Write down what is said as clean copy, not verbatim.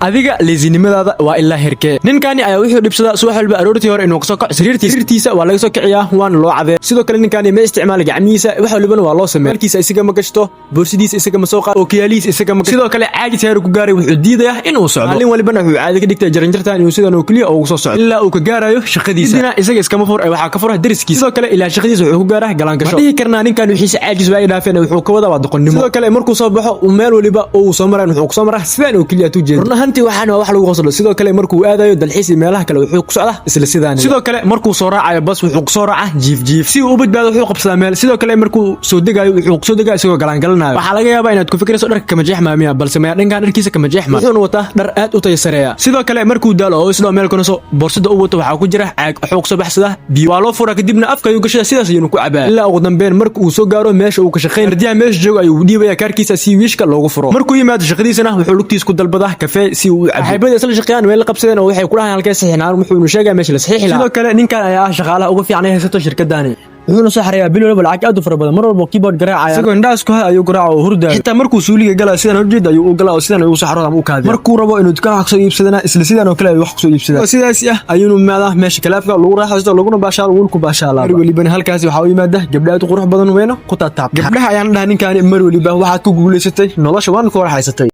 Adiga lazy-nimadaada waa ilaa herkee? Ninkani ayaa wuxuu dhibsadaa subax walba aroortii hore inuu kasoo kaco sariirtiisa. Sariirtiisa waa laga soo kiciyaa, waana loo cadee. Sidoo kale ninkani ma isticmaala gacmihiisa, wax walibana waa loo sameeya. Markiisa isaga ma gashto, boorsidiisa isaga ma soo qaado, ookiyaalihiisa isaga ma. Sidoo kale caajis heer ku gaaray, wuxuu diidayaa inuu socdo. Maalin walibana wuxuu caadi ka dhigtay jaranjartan inuu sidan oo keliya ugu soo socdo ilaa uu ka gaarayo shaqadiisa. Kadibna isaga iskama fur ee waxaa ka fura deriskiisa. Sidoo kale ilaa shaqadiisa wuxuu ku gaaraa galaangasho. Ma dhihi karnaa ninkan wixiisa caajis waa ay dhaafeen? Wuxuu ka wadaa waa doqonnimo. Sidoo kale markuu soo baxo, meel waliba uu soo maray wuxuu ku soo maraa sidaan oo keliya tu jeedo. Run ahaantii waxaan waa wax lagu qoslo. Sidoo kale markuu aadayo dalxiis iyo meelaha kale, wuxuu ku socdaa isla sidaan. Sidoo kale markuu soo raacayo bas, wuxuu ku soo raacaa jiif jiif. Si uu u badbaado wuxuu qabsadaa meel. Sidoo kale markuu soo degayo, wuxuu ku soo degaa isagoo galaangalanayo. Waxaa laga yaabaa inaad ku fikirayso, dharka kama jeexmaa miya? Balse maya, dhankan dharkiisa kama jeexma, wuxuuna wataa dhar aad u tayo sareeya. Sidoo kale markuu daalo oo isdhoo meel kunaso, boorsada u wato waxaa ku jira caag, wuxuu kusoo baxsadaa biyo, waa loo furaa, kadibna afka ayuu gashadaa, sidaas ayuuna ku cabaa ilaa ugu dambeyn marka uu soo gaaro meesha uu ka shaqeyn. Ardiyaha meesha jooga ayuu dhiibaya kaarkiisa si wiishka loogu furo. Markuu yimaado shaqadiisana, wuxuu lugtiisa ku dalbadaa kafee si uu u cabo. Saaxiibada isla shaqeeyaan way la qabsadeen oo waxay ku dhahaan, halkee saxiixnaan? Wuxuuna sheegaa meesha la saxiixi lahaa. Sidoo kale ninkan ayaa ah shaqaalaha ugu fiican ay haysato shirkadani, wuxuuna soo xareeyaa bil walba lacag aad u fara badan. Mar walba keyboard garaacaya, isagoo indhahaas ku hay ayuu garaaca oo hurdaayo. Xitaa markuu suuliga galaa, sidan horjeeda ayuu u galaa oo sidan ayuu u saxrooda ama u kaadiya. Markuu rabo inuu dukaan wax kusoo iibsadana, isla sidan oo kale ayuu wax kusoo iibsadaa. Sidaasi ah ayuunu imaadaa meesha kalaafka lagu raaxaysto, laguna baashaalo, wuuna ku baashaalaa. Mar welibana halkaasi waxaa u yimaada gabdha aad u qurux badan, weyna ku taataab. Gabdhaha ayaan dhaha, ninkaani mar weliba waxaad ku guulaysatay nolosha, waana ku raaxaysatay.